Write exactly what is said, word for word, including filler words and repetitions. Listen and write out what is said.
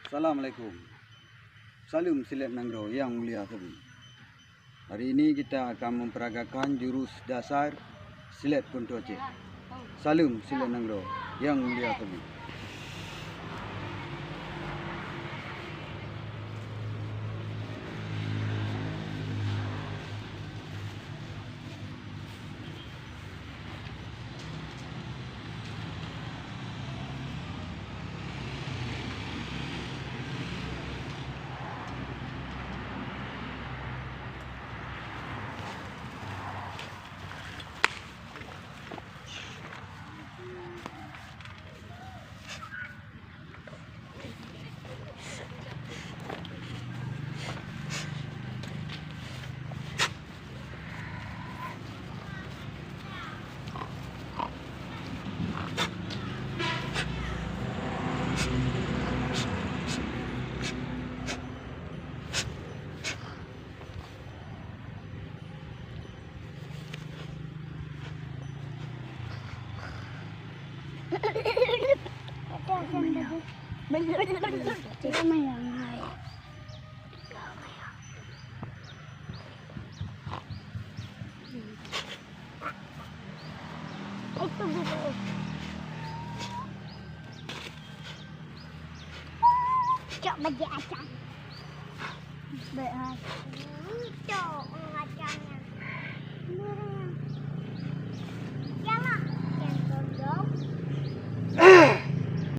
Assalamualaikum. Saleuem silet nanggroe nyang mulia sabe. Hari ini kita akan memperagakan jurus dasar silet Kontoe Aceh. Saleuem silet nanggroe nyang mulia sabe. Itu gitu. Cok bajik acang. Baik, hai. Cok acangnya.